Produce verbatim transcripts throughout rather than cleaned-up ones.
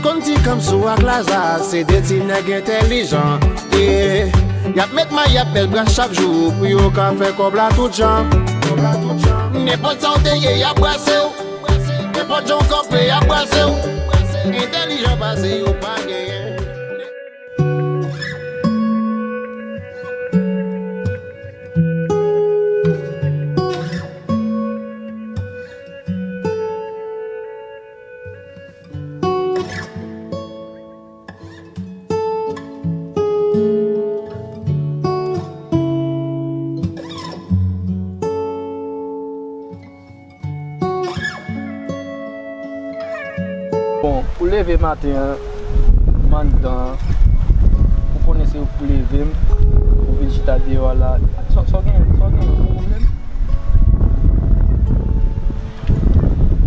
Konn ti kanm sou ak Laza, se de ti nèg entèlijan. Yeah. Y ap met mayap bèl bras chak jou pou yo ka fè kòb la tout jan. Nenpòt sa w te ye, y ap brase w. Nenpòt jan w kanpe, y ap brase w. Entèlijan pase yo pa genyen. Bon, pou leve maten an, m anndan an, ou konnen se ou k pou leve m, ou vin chita deyò a la. Sa, sa w gen, sa w gen, ou gen pwoblèm?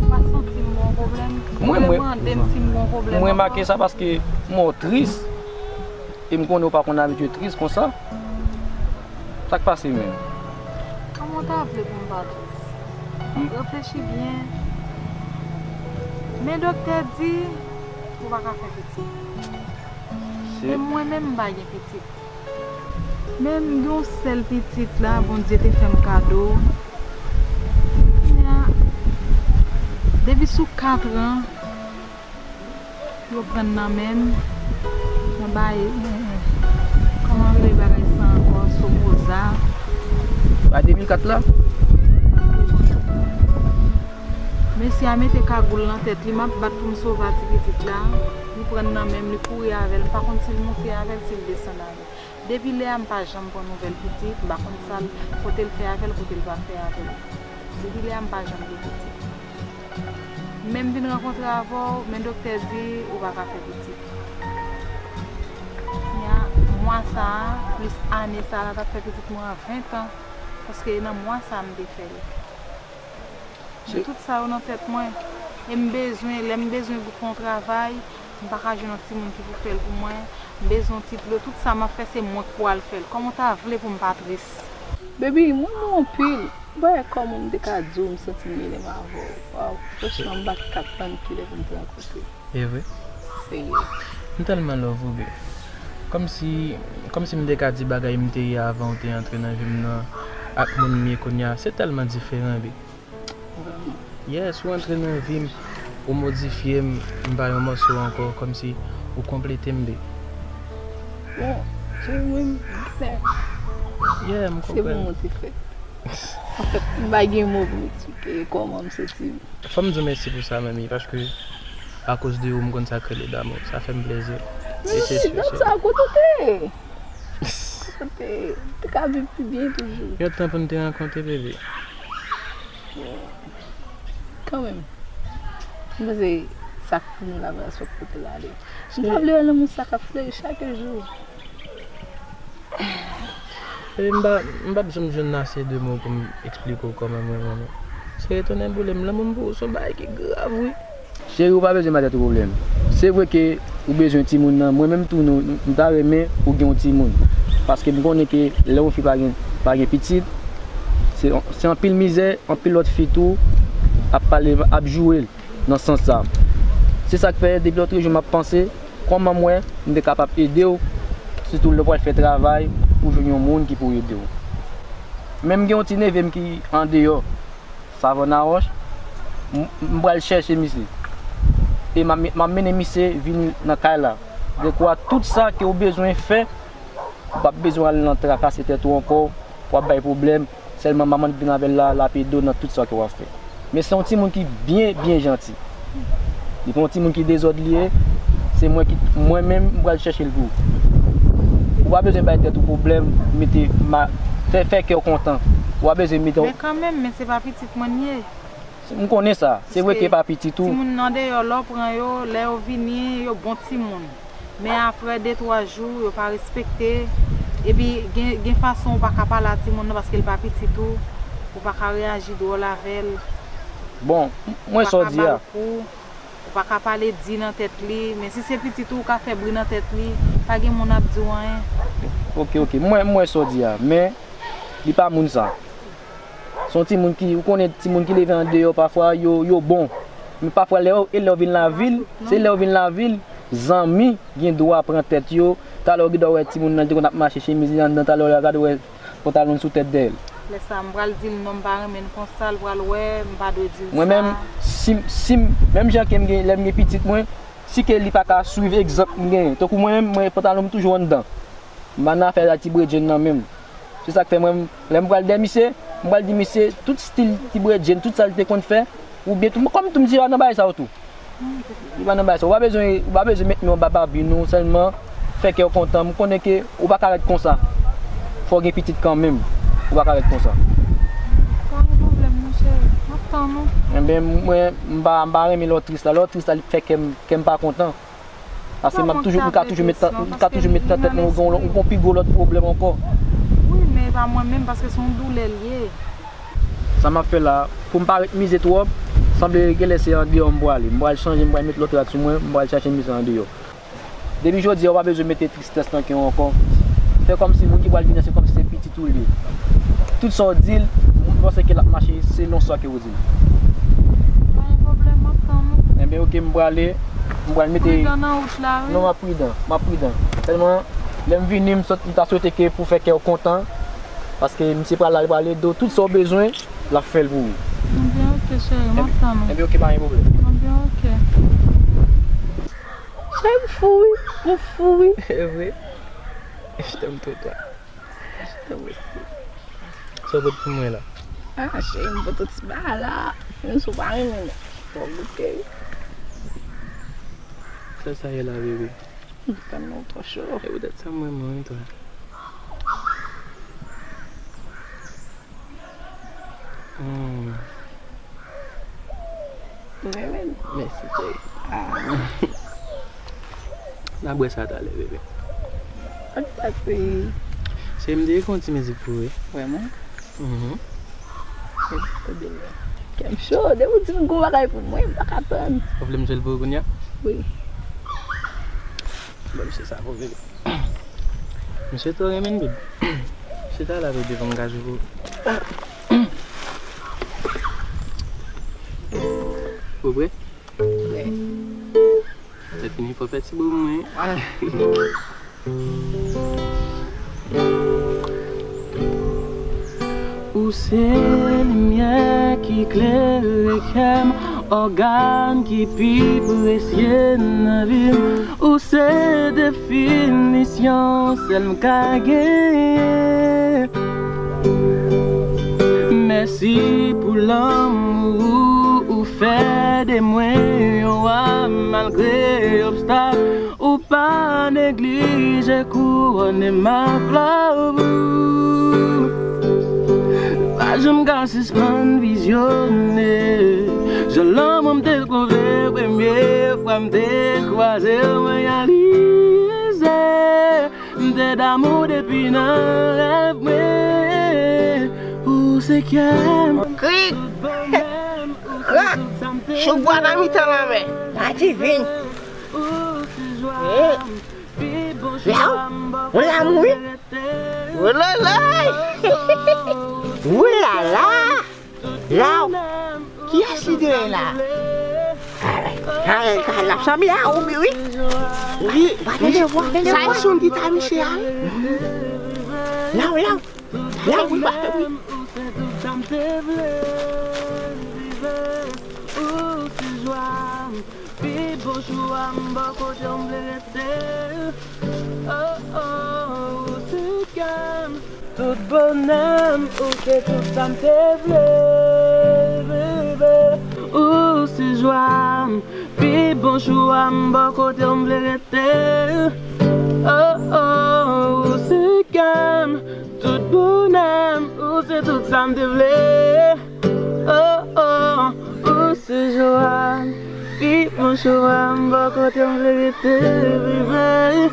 Ou pa santi m gon pwoblèm? Mwen, mwen, mande m si m gon pwoblèm. Mwen remake sa paske m wè w tris. E m konnen ou pa konn abitye tris konsa. Sa k pase menm? Kòman w ta vle pou m pa tris? M- Reflechi byen. Men doktè di ou pa ka fè pitit. Se- E mwen menm m pa gen pitit. Men m gen yon sèl pitit la, Bondye te fè m kado. Kounye a, depi sou kat an, yo pran nan men m, nan bay, kòman rele bagay sa ankò, Somoza. Bay de mil kat la? Mesye a mete kagoul nan tèt li, m ap bat pou m sove a ti pitit la. Li pran nan men m, li kouri avè l. M pa konn si l monte avè l, si l desann avè l. Depi lè a, m pa janm pran nouvèl pitit, m pa konn sa l, kote l fè avè l, kote l pa fè avè l. Depi lè a, m pa janm gen pitit. Men m vin rankontre avè w, men doktè di ou pa ka fè pitit. Kounye a, mwa sa a, plis ane sa a, la t ap fè pitit mwen an ven tan, paske nan mwa sa a m te fè l. Men tout sa yo nan tèt mwen. E m bezwen, lè m bezwen pou fè yon travay, m pa ka jwenn yon timoun ki pou fè l pou mwen. M bezwen yon ti dlo, tout sa m ap fè, se mwen k pou al fè l. Kòman w ta vle pou m pa tris? Baby, m renmen w anpil. Ou pa wè kòman m te ka di w m santi m renmen avè w. Waw, franchman, m pa t ka tann kilè pou m te rankontre w. E vre? Serye. M tèlman love ou, babe. Kòmsi, kòmsi m te ka di bagay m te ye avan w te antre nan vi m nan ak moun m ye kounye a, se tèlman diferan, babe. Vrèman. Yes, ou antre nan vi m, ou modifye m, m pa yon mòso ankò, kòmsi ou konplete m, babe. Bon, cheri mwen, m kontan. Yeah, m konprann. Se pou mwen te fèt. Anfèt, m pa gen mo pou m eksplike kòman m santi m. Fò m di w mèsi pou sa, manmi, paske akoz de ou, m konn sa k rele damou. Sa fè m plezi. E se si, dan sa, kote w te? Kote w te? Ou te ka viv pi byen toujou. Yon tan pou n te rankontre, bebe. Kanmenm, m panse sa k pou nou la, se pou kote l ale. M ta vle wè lanmou sa k ap fleri chak jou. Epi m pa, m p ap janm jwenn ase de mo pou m eksplike w kòman mwen renmen w. Cheri, tonnè boule m, lanmou m pou ou se yon bagay ki grav, wi. Cheri, ou pa bezwen bay tèt ou pwoblèm. Se vre ke ou bezwen timoun nan, mwen menm tou, nou, m ta renmen ou gen yon timoun. Paske m konnen ke lè yon fi pa gen, pa gen pitit, se, se anpil mizè, anpil lòt fi tou ap pale, ap joure l nan sans sa. Se sa k fè, depi lòt jou, m ap panse kòman mwen, m te kapab ede w, sitou lè w pral fè travay, pou jwenn yon moun ki pou ede w. Men m gen yon ti neve m ki andeyò, Savann Awòch, m, m pral chèche misye. E m ap, m ap mennen misye vini nan kay la. Dekwa tout sa ke w bezwen fè, ou p ap bezwen al nan trakase tèt ou ankò, w ap bay pwoblèm. Sèlman manman l vin avè l la, l ap ede w nan tout sa ke w ap fè. Men se yon timoun ki byen, byen janti. Li pa yon timoun ki dezòd li ye. Se mwen ki, mwen menm, m pral chèche l pou ou. Ou pa bezwen bay tèt ou pwoblèm, mete ma-, fè, fè kè w kontan. Ou pa bezwen mete. Men kanmenm, men se pa pitit mwen l ye. M konnen sa. Se vre ke pa pitit ou. Timoun andeyò, lè w pran yo, lè yo vini, yo bon timoun. Men aprè de twa jou, yo pa respekte. Epi gen, gen fason ou pa ka pale a timoun nan paske l pa pitit ou. Ou pa ka reyaji dwòl avè l. Bon, m-, m wè sa w di a. Ou pa ka ba l kou. Ou pa ka pale di nan tèt li. Men si se pitit ou, ou ka fè bri nan tèt li. Pa gen moun ap di w anyen. Ok, ok. M wè, m wè sa w di a. Men, li pa moun sa. Se yon timoun ki, ou konnen timoun ki leve andeyò, pafwa yo, yo bon. Men pafwa, lè w, e lè w vin lavil, se lè w vin lavil, zanmi gen dwa pran tèt yo. Talè w gen dwa wè timoun nan, li te konn ap mache, chemiz li anndan, talè w la gade w wè pantalon l sou tèt dèyè l. Lè sa, m pral di l non, m pa renmen l konsa, l pral wè, m pa dwe di l sa. Mwen menm, si, si, menm jan ke m gen, lè m gen pitit mwen, si ke li pa ka swiv egzanp m genyen, tankou mwen menm, mwen, pantalon m toujou anndan. M pa nan afè a ti bredjenn nan menm. Se sa k fè mwen, lè m pral dèyè misye, m pral di misye tout stil ti bredjenn, tout sa l te konn fè, oubyen tou, kòm tou m di, li pa nan bagay sa yo tou. Li pa nan bagay sa. Ou pa bezwen, ou pa bezwen met men anba babi non, sèlman fè kè w kontan. M konnen ke ou pa ka ret konsa. Fò w gen pitit kanmenm. Ou pa ka ret konsa. Pa gen pwoblèm, monchè. M ap tann ou. Enben, mwen, m pa, m pa renmen lè w tris la. Lè w tris la, li fè kè m, kè m pa kontan. Paske m ap toujou, m ka toujou met nan, m ka toujou met nan tèt mwen, ou gen yon, yon pi gwo lòt pwoblèm ankò. Wi, men e pa mwen menm, paske se yon doulè l ye. Sa m ap fè la, pou m pa ret mize twòp, sanble genlè se andeyò m pwale. M pral chanje, m pral met lòt rad sou mwen, m pral chache misye andeyò. Depi jodi a, ou pa bezwen mete tristès nan kè w ankò. Fè kòmsi moun ki pral vini an, se kòmsi se pitit ou l ye. Tout sa w di l, m panse ke l ap mache selon sa ke w di l. Pa gen pwoblèm, m ap tann ou. Enben, oke, m prale. M pral mete... Pridan nan wout la, wi. Non, m ap pridan, m ap pridan. Sèlman, lè m vini, m sot, m ta swete ke pou fè kè w kontan, paske misye pral la, li pral ede w. Tout sa w bezwen, l ap fè l pou ou. Enben, oke, cheri, m ap tann ou. Enben, oke, pa gen pwoblèm. Enben, oke. Cheri, m fou, wi. M fou, wi. E vre? Je t'aime trop, toi. Je t'aime aussi. Sa w pot pou mwen la? Ah, cheri, m pote ti bagay la. Menm si w pa renmen, non. Fò w goute, wi. Sa sa ye la, bebe? M tèlman twò cho. E poutèt sa m renmen w, wi, twa. Hmm. Mèsi, cheri. Ah. N a bwè sa talè, bebe. Ak pati. Cheri, m te ekri yon ti mizik pou ou, wi. Vrèman? Mhm. Kè m cho, depi w di m gon bagay pou mwen, m pa ka tann. Ou vle m jwe l pou ou kounye a? Wi. Ban m se sa pou bebe. Misye twò renmen bebe. Chita la bebe pou m ka jwe pou ou. Ou prè? Prè. Lè fini fò fè ti bo mwen. Ou se limyè ki klere kè m, ògàn ki pi presye nan vi m. Ou se definisyon sèl m ka genyen. Mèsi pou lanmou ou fè de mwen yon wa malgre obstak. Ou pa neglije kouwone m ak love ou. Pa janm ka sispann vizyone. Jan lanmou m te twouve premye fwa m te kwaze w, mwen reyalize m te damou depi nan rèv mwen. Ou se kè m. Krik! Krak! Chouk bwa nan mitan lanmè. Madivin. Eh. Law, on lanmou wi. Ololay. Oulala. Law, kiyès li dèyè la? Ay, ay, ay, l ap sanble a Obi wi. Wi, sa e son gita misye a wi. Law, law. Law wi, batè wi. Pi bon jou a m bò kote w m vle rete. Oh, oh, ou se kè m. Tout bonè m, ou se tout sa m te vle, bebe. Ou se jwa m, pi bon jou a m bò kote w m vle rete. Oh, oh, ou se kè m. Tout bonè m, ou se tout sa m te vle. Oh, oh, ou se jwa m. Pi bon jwa m, bò kote m vle rete, bebe.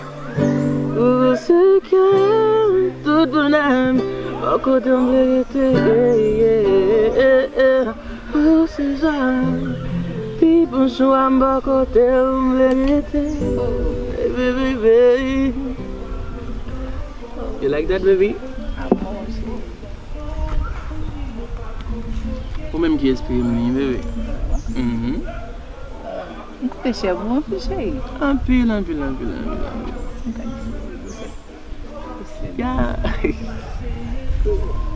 Ou se kè m, tout bonè m, bò kote m vle rete, yeah, yeah, yeah. Ou se jwa m, pi bon jwa m, bò kote m vle rete, baby, baby. You like that, baby? Ou menm ki enspire m li, bebe. Mhm. Te chè pou anpil, cheri. Anpil, anpil, anpil, anpil, anpil. Mwen ka di se pou se. Ya.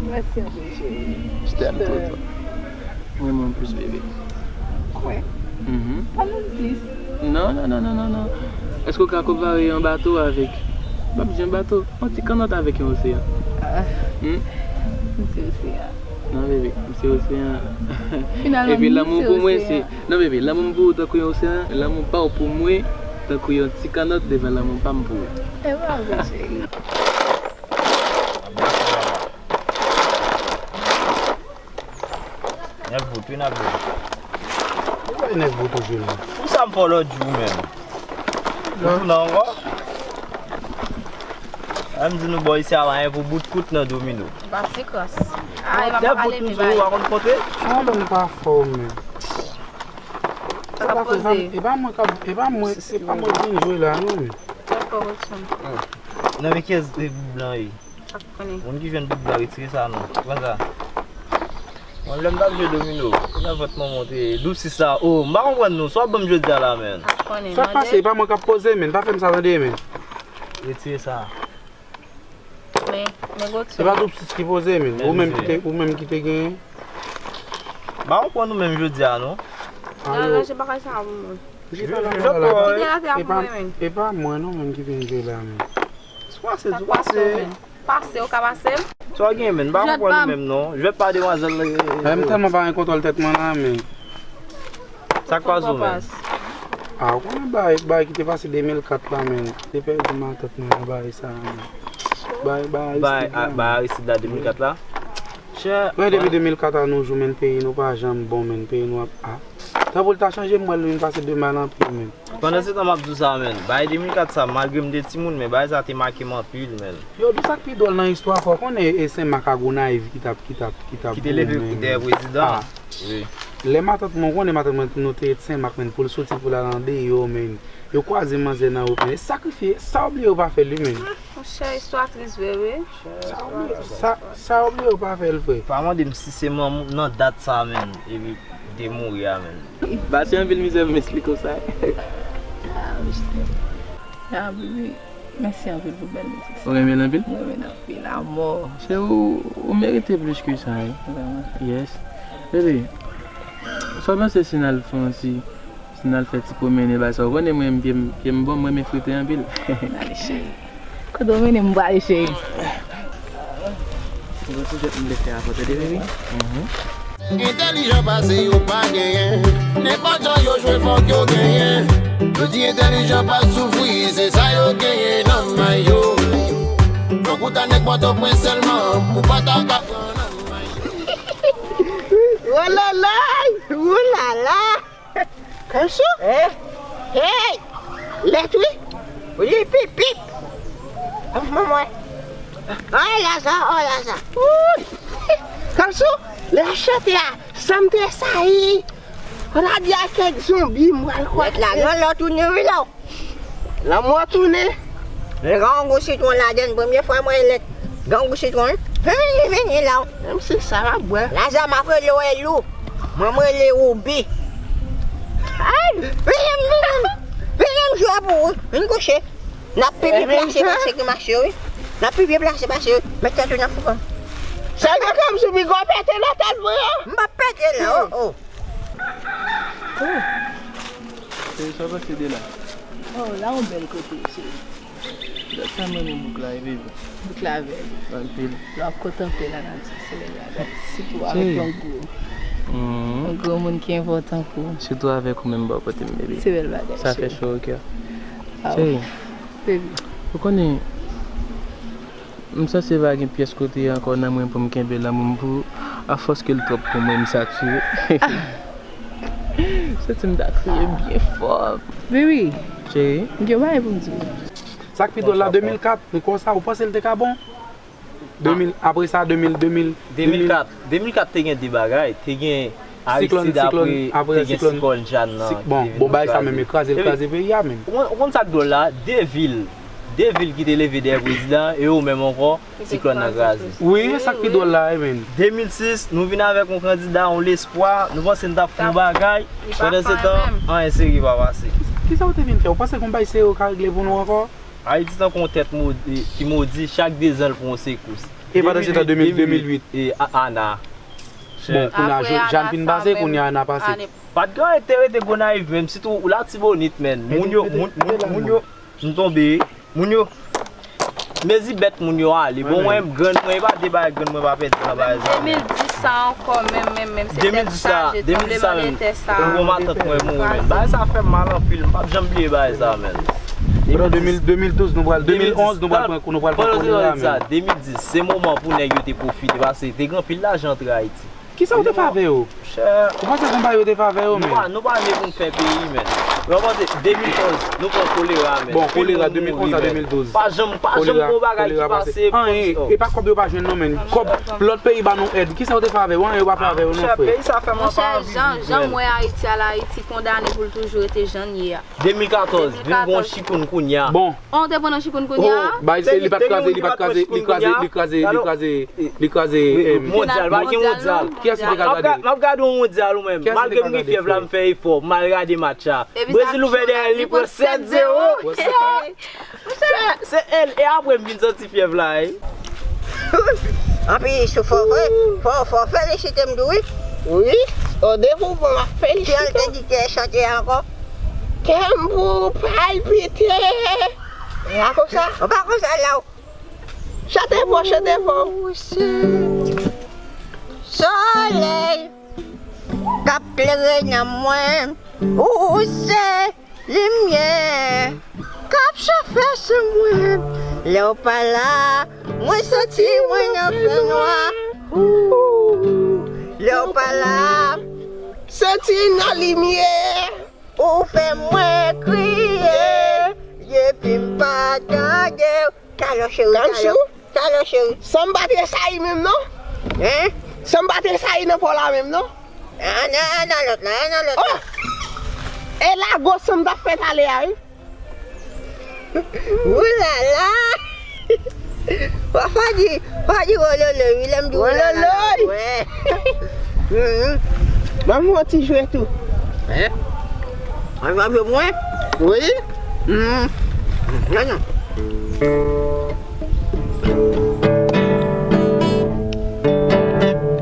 Mèsi anpil, cheri. Je t'aime, Toto. Mwen, mwen plis, bebe. Kwè. Mhm. Pale m plis. Non, non, non, non, non, non. Èske w ka konpare yon bato avèk, m p ap di yon bato, yon ti kannòt avèk yon oseyan? Ah. Hmm? M se oseyan. Non, bebe, m se oseyan. Finalman, epi lanmou pou mwen, se, non, bebe, lanmou m pou ou tankou yon oseyan, lanmou pa w pou mwen tankou yon ti kannòt devan lanmou pa m pou ou. E pa vre, cheri. Nèf goud, wi, n ap jwe. Ou bay nèf goud toujou la. Pou sa m fè w lòt jou menm. Ou tounen ankò? An m di nou bò isi a pa gen pou bout kout nan domino. Pati kras. Ah, e pa pale, men bay. Ou pa konn konte? An, nou pa fò menm. Sa ka poze. E pa mwen k ap, e pa mwen, e pa mwen ki vin jwe la, non, men. Nan men kiyès de bout blan ye? Moun ki jwenn bout blan, retire sa non. Pran sa. Mwen, lè m t ap jwe domino, kounye a vant mwen monte. Doub sis la, oh, m pa konprann non. Sa w ap ban m jodi a la, men. Sa k pase? E pa mwen k ap poze, men. Pa fè m sa tande, men. Retire sa. Men, men Gotson. Se pa doub sis ki poze, men. Ou menm ki te, ou menm ki te genyen. M pa konprann ou menm jodi a, non. Nan, ranje bagay sa pou mwen. Kite atè a pou mwen, men. E pa mwen, non, menm ki vin jwe la, men. Pase, tou pase. Pase, ou ka pase l? Sa w gen, men? M pa konprann ou menm, non. Jwèt pa demwazèl, eh, eh. M tèlman pa gen kontwòl tèt mwen la, men. Sa k pase w, men? Ah, ou konnen bagay, bagay ki te pase de mil kat la, men. Te pèdi matant mwen nan bagay sa, men. Bagay, bagay Aristide la, men. Bagay Aristide la, de mil kat la? Chè, men depi de mil kat a nou jou, men, peyi nou pa janm bon, men. Peyi nou ap, ah. Tanpou l ta chanje, m wè l vin pase de mal an pi, men. Pandan se tan m ap di w sa, men. Bagay de mil kat sa, malgre m te timoun, men bagay sa te make m anpil, men. Yo, di w sa k pi dwòl nan istwa, fò w konnen e Senmak a Gonayiv ki t ap, ki t ap, ki t ap ki te leve dèyè prezidan. Ah. Wi. Lè matant mwen, ou konnen matant mwen, nou te Senmak, men, pou l soti pou l al andeyò, men. Yo kwaze manzè nan wout, men. E sakrifye, sa w bliye yo pa fè l, wi, men. Monchè, istwa tris vre, wi. Sa w bliye, sa, sa w bliye yo pa fè l, frè. Pa mande m si se manman nan dat sa, men, epi te mouri a, men. Pase anpil mizè pou m esplike w sa. Ah, monchè. Ah, baby, mèsi anpil pou bèl mizik sa. Ou renmen l anpil? Mwen renmen l anpil, amò. Cheri, ou, ou merite plis ke sa, wi. Vrèman. Yes. Baby, sa w panse si n al fè yon ti Si n al fè ti pwomennen, bagay sa, ou konnen mwen, pye m, pye m bon, mwen renmen frite anpil. Ale, cheri. Kote w mennen m prale, cheri? Gon ti jwèt m vle fè avè w, tande, baby? Entèlijan pase yo pa genyen. Nenpòt jan yo jwe, fòk yo genyen. Yo di entèlijan pa soufri, se sa yo genyen nan men yo. Fòk ou ta nèg Pòtoprens sèlman, pou pa ta ka pran nan men yo. Wolalay! Woulala! Kalsou? Eh? Hey! Lèt wi! Wi, pip, pip! Ah, manman! Ay, Laza, oh, Laza! Wouy! Kalsou, lè chante a, sa m tresayi! Ann ap di a kèk zonbi, m pral kwè. Lèt la, non, lè w tounen wi la. Lanmou an tounen. Grangou sitwon ladann, premye fwa m wè lèt grangou sitwon. Vini, vini la. Menm si sa va bwè. Laza, m ap rele w Elou. Mwen, m rele Woubi. Ay, vini, vini, vini, m jwe pou ou. Vin kouche. N ap pipi plase, plase ki mache, wi. N ap pipi plase, plase, wi. Met tèt ou nan foukan. Sa gen kòm sou pigo pete nan tèt mwen, an. M p ap pete la, oh, oh. Cheri, sa w panse de la? Oh, la yon bèl kote, cheri. Gad sa m renmen bouk la, wi, baby. Bouk la bèl. Anpil. Lè w ap kontanple lanati, solèy la bèl. Sitou avèk yon gwo, yon gwo moun ki enpòtan pou ou. Sitou avèk ou menm bò kote m, baby. Se bèl bagay, cheri. Sa fè cho o kè. Cheri, baby, ou konnen, m sanse pa gen pyès kote ankò nan mwen pou m kenbe lanmou m pou ou, afòs ke l twòp pou mwen, m satire. Santi m ta kriye byen fò. Baby, cheri, m gen yon bagay pou m di w. Sa k pi dwòl la, de mil kat, men konsa, ou panse l te ka bon? De mil, apre sa, de mil, de mil, de mil kat, de mil kat te gen de bagay, te gen Aristide, apre, te gen siklòn Jeanne nan. Bon, bon, bagay sa menm, e kraze, l kraze peyi a menm. Ou konn, ou konn sa k dwòl la? De vil, De vil ki te leve dèyè prezidan e yo menm ankò, siklòn nan kraze. Wi, e sa k pi dwòl la, e menm. De mil sis, nou vin avèk yon kandida, yon lespwa, nou panse n t ap fè yon bagay. Pandan se tan, anyen serye pa pase. Kisa w te vin fè? Ou panse gon bagay serye ou ka regle pou nou ankò? Ayiti tankou yon tèt modi, ki modi, chak dezan l pran yon sekous. E pandan se tan, de mil, de mil uit, e a- Ana. Bon, kounye a, Jan fin pase, kounye a Ana pase. Pa t gen anyen te rete Gonayiv menm, sitou Latibonit, menm. Moun yo, moun, moun, moun yo, m tonbe, moun yo, mezi bèt moun yo ale. Bon, mwen, grann mwen, e pa de bagay grann mwen pa pèdi nan bagay sa. De mil dis sa ankò, menm, menm, menm, se tèt chaje, tranblemanntè sa. Yon matant mwen mouri, menm. Bagay sa fè m mal anpil, m p ap janm bliye bagay sa, menm. Bro, de mil, de mil douz, nou pral, de mil onz, nou pral pran, nou pral pran kolera, menm. De mil dis, se moman pou nèg yo te pwofite, paske te gen anpil lajan antre Ayiti. Kisa w te fè avè yo? Chè. Ou panse konpayi yo te fè avè yo, men? Nou pa, nou pa vle pou n fè peyi, men. Lè w panse, de mil onz, nou pran kolera, men. Bon, kolera, de mil onz a de mil douz. Pa janm, pa janm gon bagay ki pase. Anyen, e pa kòb yo pa jwenn non, men. Kòb, lòt peyi ba nou èd. Kisa w te fè avè yo? Anyen yo pa fè avè yo non, frè. Peyi sa fè m anvi viv, men. Monchè, jan, jan m wè Ayiti a la, Ayiti kondane pou l toujou rete jan l ye a. De mil katòz, vin gon chikungunya. Bon. An, w te pran nan chikungunya a? Bay, se li pa t kraze, li pa t kraze, li kraze, li kraze, li kraze, em, mondyal, pa gen mondyal. Kiyès ki te ka gade l? M ap gade yon mondyal ou menm. Malgre m gen fyèv la, m fè efò, m al gade match la. Brezil ouvè dèyè l, li pran sèt zewo. Se, se el, e apre m vin santi fyèv la, wi. Anpi sou fò, fò, fò, fò felisite m tou, wi. Wi, o depi w bon, m ap felisite w. Kè l te di kè chante ankò. Kè m pou palpite. E a konsa. Ou pa konsa la, w. Chante fò, chante fò. Ou se solèy k ap klere nanm mwen. Ou se limyè k ap chafe sou mwen. Lè w pa la, mwen santi mwen nan fènwa. Lè w pa la, santi nan limyè. Ou fè mwen kriye, epi m pa tande w. Talè cheri, talè. Talè cheri. San m pa tresayi menm non. Hein? San m pa tresayi nan pò la menm non. An nan, an nan lòt la, an nan lòt la. Oh! E lago san m t ap fè talè a, wi. Ou la la! Wa fò di, fò di wololo, wi, lè m di wololo. Wololo! Wè. Ban m yon ti jwe tou. Hein? An jwe pou mwen? Wi. Hmm. Non, non.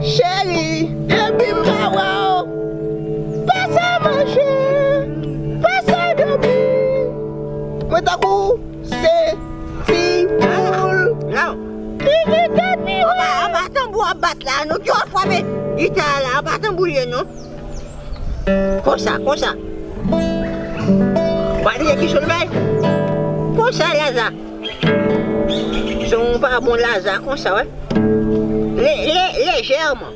Cheri, depi m pa wè w, pase manje, pase dòmi. Mwen tankou se ti boul ki gen tèt miwa. Anba, anba tanbou ap bat la, nou ki ap frape gita la, anba tanbou l ye non. Konsa, konsa. Pral tande ki son l bay. Konsa, Laza. Son pa bon Laza, konsa, wè. Le, le, lejèman.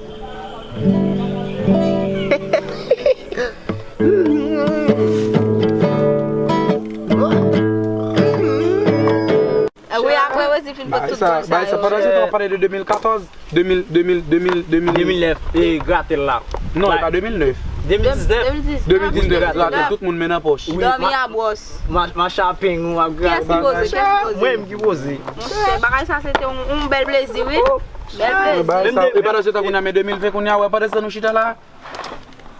Wi, apre Rosie fin pot tout bagay sa, bagay sa, pandan se tan, w ap pale de de mil katòz, de mil, de mil, de mil, de mil. De mil nèf, e gratèl la. Non, e pa de mil nèf. De mil diznèf. De mil diznèf, gratèl, tout moun men nan pòch. Dòmi a bwòs. Ma, ma chaping, ou ap gratèl. Kiyès ki poze? Kiyès ki poze? Mwen menm ki poze. Monchè, bagay sa se te yon, yon bèl plezi, wi. Bèl plezi. Bagay sa, e pandan se tan kounye a, men de mil ven kounye a, wè, pandan se tan nou chita la.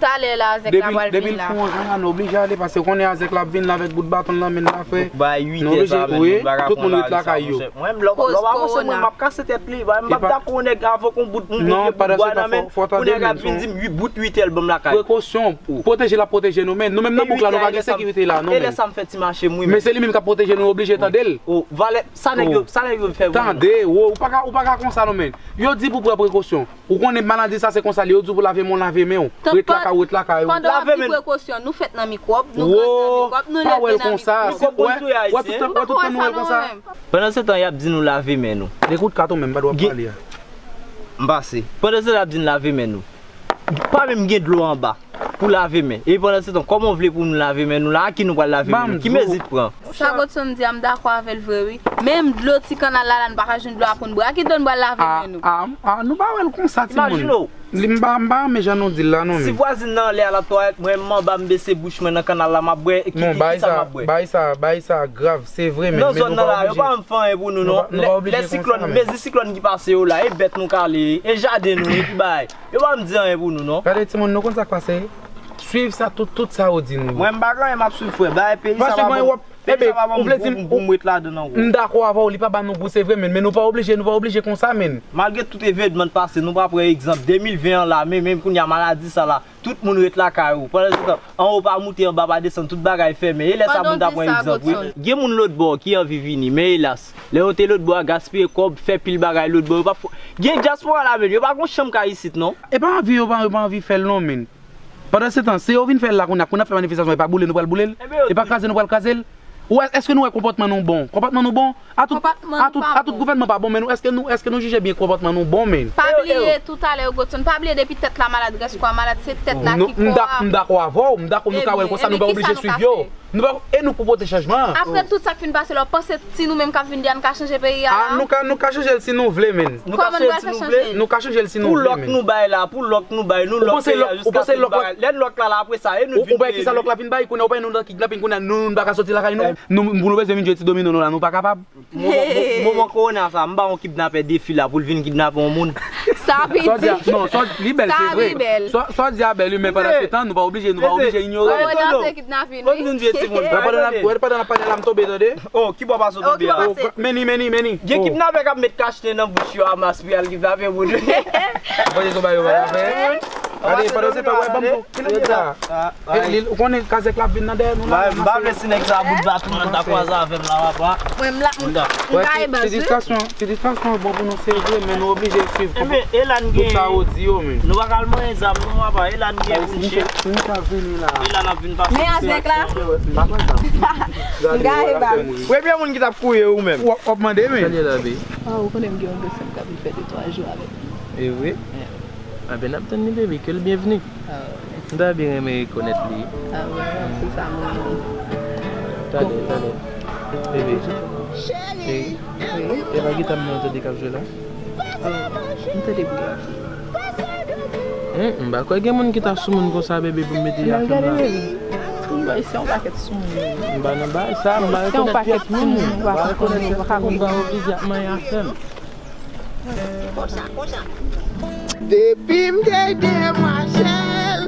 Talè la, Azèk la pral vin la. Depi l fè yon jan la, nou oblije ale, paske konnen Azèk la ap vin la avèk bout baton l nan men l la, frè. Bay uit è sa, men, nou pa ka pran lari sa, monchè. Mwen menm, lè w pa monchè mwen, m ap kase tèt li. M p ap dakò yon nèg avèk yon bout, yon vye bout bwa nan men, pou nèg ap vin di m bout uit è l ban m lakay. Prekosyon, pwoteje l ap pwoteje nou, men nou menm nan bouk la, nou pa gen sekirite la, non, men. E lè sa m fè ti mache m, wi, men. Men se li menm k ap pwoteje nou, oblije tande l. O, valè, sa nèg yo, sa nèg yo fè, wi. Tande, o, ou pa ka, ou pa ka konsa, non, men. Yo di pou pran prekosyon. Ou konnen maladi sa se konsa li, yo di w pou lave men w, lave men w. Ret lakay ou, ret lakay ou. Pandan w ap di prekosyon, nou fèt nan mikwòb, nou grandi nan mikwòb, nou leve nan mikwòb. Wè, wè tout tan, wè tout tan nou wè l konsa. Pandan se tan y ap di nou lave men nou. Dekout katon menm, pa dwe ap pale a. M pase. Pandan se tan y ap di n lave men nou. Pa menm gen dlo anba pou lave men. E pandan se tan, kòman w vle pou nou lave men nou la? A ki nou pral lave men nou? Ki mezi n pran? Sa Godson di a, m dakò avè l vre, wi. Menm dlo ti kannal la, la, nou pa ka jwenn dlo a pou n bwè. A ki dlo n pral lave men nou? A, a, nou pa wè l konsa, timoun. Imajine w. Li, m pa, m pa renmen jan nou di l la, non, men. Si vwazin nan anlè a l ap twalèt, mwen, m anba, m bese bouch mwen nan kannal la, m ap bwè. Ki, ki, ki sa m ap bwè? Bagay sa, bagay sa grav, se vre, men, men nou pa oblije. Nan zòn nan la, yo pa janm fè anyen pou nou, non. Nou pa oblije konsa, men. Lè, lè siklòn, mezi siklòn ki pase yo la, e bèt nou kale, e jaden nou, epi bagay. Yo pa janm di anyen pou nou, non. Gade, timoun, nou konn sa k pase? Swiv sa, tout, tout sa yo di nou. Mwen, m pa gen anyen m ap swiv, frè. Bagay peyi sa pa bon. Peyi sa pa bon pou, pou, pou m ret ladan l ankò. M dakò avè w, li pa ba nou gou, se vre, men, men nou pa oblije, nou pa oblije konsa, men. Malgre tout evenman k pase, nou pa pran egzanp de mil ven an la, men, men kounye a maladi sa la, tout moun ret lakay yo. Pandan se tan, anwo pa moute, anba pa desann, tout bagay fèmen. E lè sa moun ta pran egzanp, wi. Gen moun lòt bò ki anvi vini, men elas, lè yo te lòt bò a, gaspiye kòb, fè pil bagay lòt bò, yo pa fò. Gen dyaspora la, men, yo pa gon chanm kay isit, non. E pa anvi, yo pa, yo pa anvi fè l, non, men. Pandan se tan, se yo vin fè l la kounye a, kounye a fè manifestasyon, e pa boule nou pral boule l, e pa kraze nou pral kraze l. Ou wè, èske nou wè konpòtman nou bon? Konpòtman nou bon? A tout, a tout, a tout gouvènman pa bon, men nou, èske nou, èske nou jije byen konpòtman nou bon, men? Pa bliye, toutalè, Godson, pa bliye depi tèt la malad, rès kò a malad, se tèt la ki kò a. M dakò avè w, m dakò, nou ka wè l konsa, nou pa oblije swiv yo. Nou pa, e nou pou pote chanjman an. Apre tout sa k fin pase la, w panse si nou menm k ap vin di a, nou ka chanje peyi a la? A, nou ka, nou ka chanje l si nou vle, men. Nou ka chanje l si nou vle. Nou ka chanje l si nou vle, men. Pou lòk nou bay la, pou lòk nou bay, nou lòk peyi a jiskaske nou bagay. Lè lòk la la, apre sa, e nou vin peye. Ou wè kisa lòk la vin bay, kounye a ou pa wè nou nan kidnapin, kounye a nou, nou pa ka soti lakay nou. Nou, pou nou bezwen vin jwe ti domino nou la, nou pa kapab. Moman, mo-, moman kowona sa, m ba yon kidnapè defi la pou l vin kidnape yon moun. Sa pi di. Non, sa li bèl, se vre. Sa, sa w di a bèl, wi, men pandan se tan, nou pa oblije, nou pa oblije inyore l. Kowona se kidnapin, wi. Wè, pandan n ap, wè, pandan n ap pale la, m tonbe, tande. Oh, ki bò pase w tonbe a? Meni, meni, meni. Gen kidnapè k ap met kachte nan bouch yo a mas pou y al kidnape moun. Ou panse se yon bagay yo pa ka fè? Gade, pandan se tan, wè, ban m, kilè l ye la? E, li, ou konnen kazèk la ap vin nan dèyè nou la. M pa vle si nèg sa bout baton an ta kwaze avè m la, papa. Mwen, m la, m, m gaye baz, wi. Ti distraksyon, ti distraksyon bon pou nou, se vre, men nou oblije swiv tout sa yo di yo, men. Nou pa ka al manyen zam, non, papa. E la n gen pou n che. E la n ap vin pase. Men azèk la. M gaye baz. Premye moun ki t ap kouye ou menm. W ap, w ap mande, men. Salye la, baby. Ah, ou konnen m gen yon grandsè m k ap vin fè de twa jou avè m. E vre? Anben, n ap tann li, baby, ke l byenvni. Ah, mèsi. M ta byen renmen rekonèt li. Ah, wè, se sa, mwen. Talè, talè. Baby. Cheri. Wi. E pa gita m nan w tande k ap jwe la? Oh, m tande bri a. Hmm, m pa kwè gen moun ki ta soumoun konsa, baby, pou m mete afè m la. Gade, baby. Timoun bò isi, se yon pakèt soumoun. M pa nan bagay sa, m pa rekonèt kèk moun. M pa rekonèt kèk moun, m pa oblije ap manyen afè m. Depi m te demwazèl,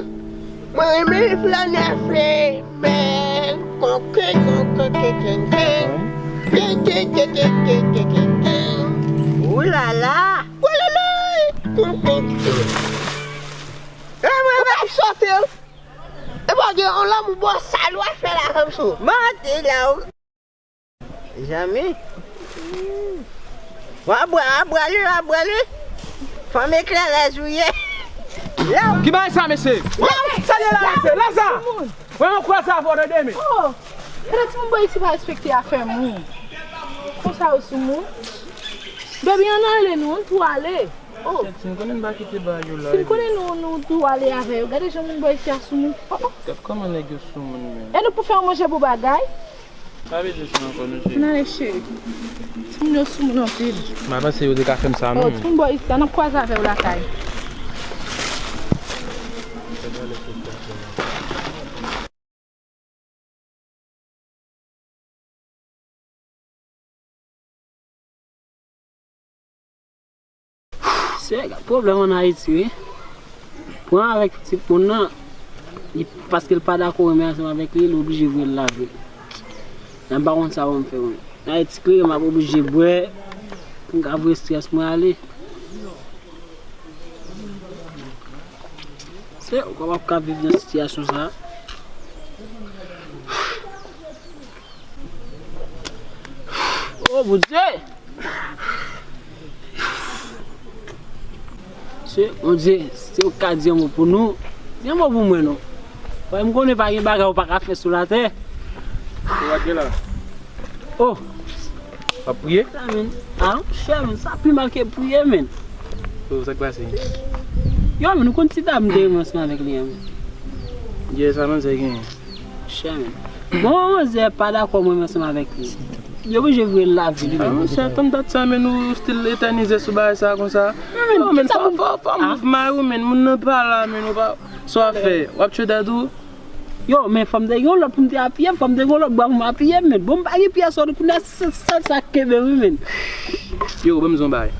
mwen renmen flannè femèl. Konke, konke, ke, ken, ken. Ken, ken, ke, ke, ke, ke, ken, ken. Oulala! Oulala! Ken, ken, ke. E mwen m ap sote. E pa gen yon lanmou bò sal w ap fè la kòmsi. Manti la w. Zanmi. W ap bwè, w ap bwè li, w ap bwè li. Fanm eklerèz ou ye. Ki bagay sa, mesye? Salye la, mesye. Laza! Mwen, mwen kwè sa fò tande, men. Oh, gade timoun bò isi pa respekte afè moun. Konsa yo sou moun. Baby, ann ale nou, ann tou ale. Oh. Si n konnen n pa kite bagay yo la. Si n konnen nou, nou tou ale avè yo. Gade jan moun bò isi a sou moun. Oh, oh. Gad kòman nèg yo sou moun, men. E nou pou fè yon manje pou bagay? Pa bezwen sa ankò, non, cheri. N ale, cheri. Timoun yo sou moun anpil. M pa panse yo te ka fè m sa, non. Oh, timoun bò isi a, n ap kwaze avè yo lakay. Sè, gen pwoblèm ann Ayiti, wi. Pran avèk timoun nan, li, paske l pa dakò renmen ansanm avèk li, li oblije voye l lave. Men m pa konn sa pou m fè, mwen. Ann Ayiti klere, m ap oblije bwè pou m ka voye estrès mwen ale. Se, ou pa p ap ka viv nan sitiyasyon sa a. Oh, Bondye! Se, Bondye, si w ka di yon mo pou nou, di yon mo pou mwen, non. Wè, m konnen pa gen bagay ou pa ka fè sou latè. Ou pa gen la. Oh! W ap priye? Sa, men. Ah, monchè, men, sa pi mal ke priye, men. Oh, sa k pase? Yo, men, ou konn ti dam de renmen ansanm avèk li an, men. Yè, sa manzè genyen? Monchè, men. Bon, manzè pa dakò mwen ansanm avèk li. Yo oblije voye l lavi li menm. Monchè, tann dat sa, men ou still etènize sou bagay sa konsa. Non, men, fò, fò, fò move may ou, men, moun nan pa la, men, ou pa, sa w ap fè, w ap tchwe dat ou? Yo, men fò m te gen yon lòt pou m te apiye m, fò m te gen yon lòt bwa pou m apiye m, men. Bon, m pa gen pyès lòt, kounye a se sèl sa k kenbe m wi, men. Yo, ban m di w yon bagay.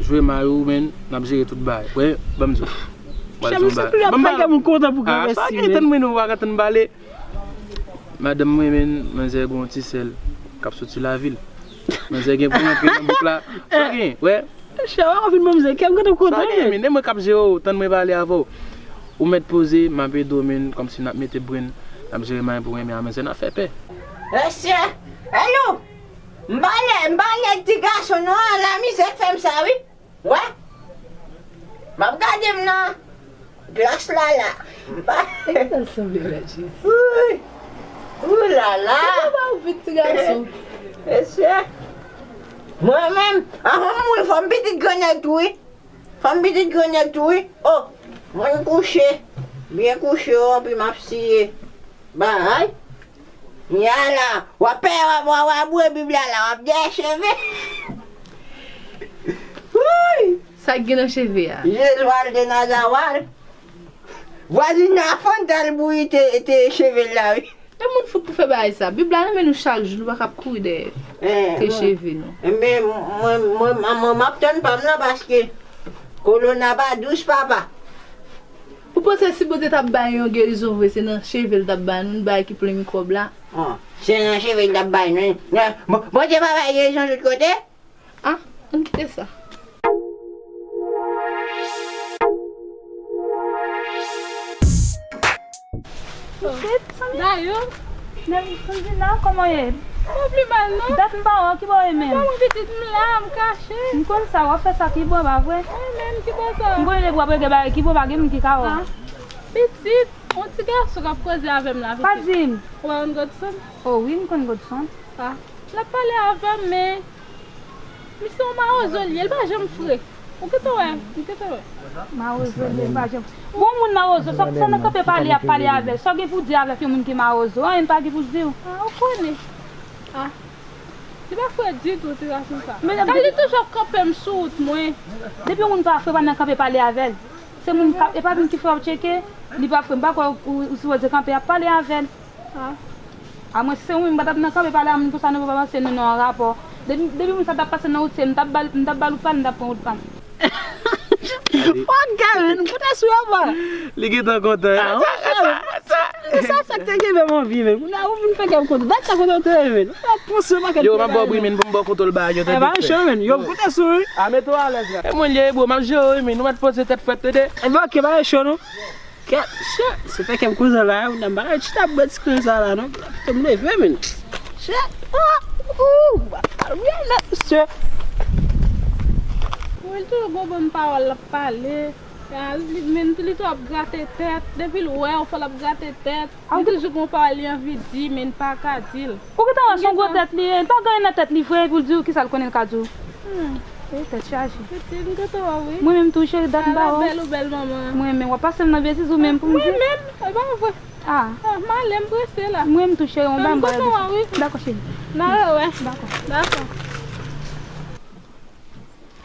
Jwe may ou, men, n ap jere tout bagay. Wè, ban m di w. Chè, misye toujou ap fè kè moun kontan pou granmèsi, men. Tann mwen, nou pa ka tann pale. Madanm mwen, men, manzè gen yon ti sè l k ap soti lavil. Manzè gen pou rantre nan bouk la. Sa gen, wè. Chè, w ap vin manzè, kè m kontan, kontan, men. Sa gen, men, e mwen k ap jere w, tann mwen pale avè w. Ou mèt poze, m ap ede w, men, kòmsi n ap mete brenn, n ap jere may pou mwen, men a manzè n ap fè pè. Mesye, hello! M pa lè, m pa lè ti gason non, lamizè k fè m sa wi. Wè. M ap gade m nan glas la la. M pa. Sa sanble la, Jezi. Wouy. Ou la la. Ou pa ou vit ti gason. Mesye. Mwen menm, anvan m mouri, fò m pitit grannèg tou wi. Fò m pitit grannèg tou wi. Oh, mwen kouche. Byen kouche, oh, anpi m ap siye. Bay. Yala, w ap pè, w ap, w ap, w ap bwè Bib la la, w ap dèyè cheve. Wouy! Sa k gen nan cheve a? Jezwal de Nazawal. Vwazin nan fann tal bouyi te, te cheve l la, wi. E moun fout pou fè bagay sa. Bib la nan men nou chak jou, nou pa kab kouri dèyè te cheve nou. Enben, mwen, mwen, mwen, mwen, m ap tann pa m nan paske kolona pa dous, papa. Ou panse si Bondye t ap bay yon gerizon vre, se nan cheve l t ap bay nou, nou bagay ki plen mikwòb la? Ah, se nan cheve l t ap bay nou. Bon, Bondye pa bay gerizon tout kote? Ah, ann kite sa. Pitit, Dayou. Nèg Sanzina, kòman w ye? Mwen pi mal non. Dat m pa wè w, ki bò w ye menm? Mwen pitit m la, m kache. M konn sa, w ap fè sa ki bò, pa vre? Mwen menm, ki bò sa? M konnen depi w ap regle bagay ki bò, pa gen moun ki ka wè w. Ah. Pitit, yon ti gason k ap koze avè m la, pitit. Pa di m. Ou pa konn Godson? Oh wi, m konn Godson. Ah. L ap pale avè m, men misye yon mawozo l ye, l pa janm fre. Ou gentan wè, ou gentan wè. Mawozo l ye, l pa janm. Bon, moun mawozo, sa, sa nan kanpe pale, y ap pale avè l. Sa w gen pou di avèk yon moun ki mawozo? Anyen l pa gen pou di w. Ah, ou konnen. Ah. Li pa fre ditou, ti gason sa. Men li toujou ap kanpe m sou wout mwen. Depi yon moun pa fre, pa nan kanpe pale avè l. Se moun k ap, e pa moun ki fè w tcheke, li pa fre. M pa kwè ou, ou, ou sipoze kanpe ap pale avè l. Ah. A mwen, si se ou menm, m pa t ap nan kanpe pale a moun konsa non, pa panse nou nan yon rapò. Depi, depi moun sa t ap pase nan wout, se m t ap ba l, m t ap ba l wout pa l, m t ap pran wout pa m. Fòk gade, nou kontan sou yo, pa. Li gentan kontan. Ah, sa, sa, sa, sa, sa k te genbe m anvi, men. Kounye a, ou vin fè kè m kontan. Dat sa kontan te, men. Ou fè pran sou yon pakèt. Yo, m ap ba w bri, men, pou m ba w kontwòl bagay yo, tande. E pa cho, men. Yo, m kontan sou, wi. A, mete w alèz la. E mwen li ye, bro, m ap jere w, wi, men. Nou mèt poze tèt frèt, tande. E ben, ok, pa cho, non. Kèt, chè, se fè kè m kontan la, wi, nan bagay chita bwè ti kren sa la, non. Fè m leve, men. Chè, ah, ou, ou, ou, mesye. Wi, l toujou gon bann pawòl l ap pale. Ah, li, men li tou ap grate tèt. Depi l wè w, fò l ap grate tèt. Li toujou gon pawòl li anvi di, men l pa ka di l. Ou gentan wè se yon gwo tèt li ye, li pa gen anyen nan tèt li vre, epi l di w kisa l konnen l ka di w. Hmm. E tèt chaje. Pitit, m gentan wè w, wi. Mwen menm tou, cheri, dat m pa wè w. Bèl ou bèl, manman. Mwen menm, w ap pase m nan betiz ou menm pou m di. Mwen menm, e pa vre. Ah. Ah, m ale, m prese la. Mwen menm tou, cheri, yon bagay m gentan wè w, wi. Dakò, cheri. N a rewè. Dakò. Dakò.